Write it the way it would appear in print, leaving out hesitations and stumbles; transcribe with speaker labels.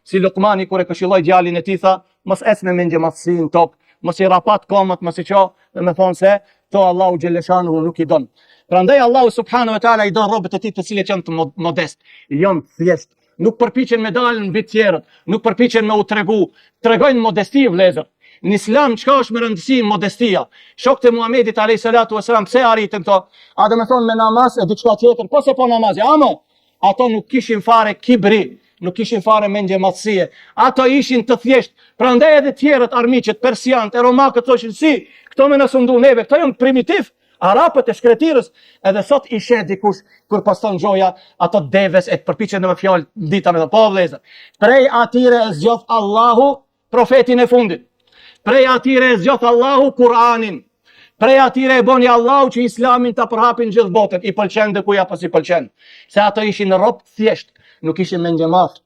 Speaker 1: Si Lukmani kur e këshilloi djalin e tij tha, mos ec me mendjemadhësi në tokë, mos i rrapat komët, mos i ço, domethonë se to Allahu xheleshanuhu nuk i don. Prandaj Allahu subhanahu wa taala i don robët e tij të cilët janë të modest, janë të thjeshtë, nuk përpiqen me dalë mbi të tjerët, nuk përpiqen me u tregu, tregojnë modesti vëllezër. Në islam çka është me rëndësi modestia? Shokët e Muhamedit alayhi salatu wasalam pse arritën këto? A domethonë me namaz e diçka tjetër? Po se po namazi, ama ato nuk kishin fare kibri, nuk kishin fare mendjemadhësie. Ato ishin të thjeshtë. Prandaj edhe tjerët armiqët persianët e romakët thoshin si, këto me na sundu neve, këto janë primitiv. Arabët e shkretirës, edhe sot i sheh dikush kur poston gjoja ato deves e të përpiqen me fjalë dita me thonë, po vëllezër. Prej atyre e zgjodh Allahu profetin e fundit. Prej atyre e zgjodh Allahu Kur'anin. Prej atyre e boni Allahu që islamin ta përhapin gjithë botën. I pëlqen dikujt apo s'i pëlqen. Se ato ishin rob të thjeshtë, nuk ishin mendjemadh.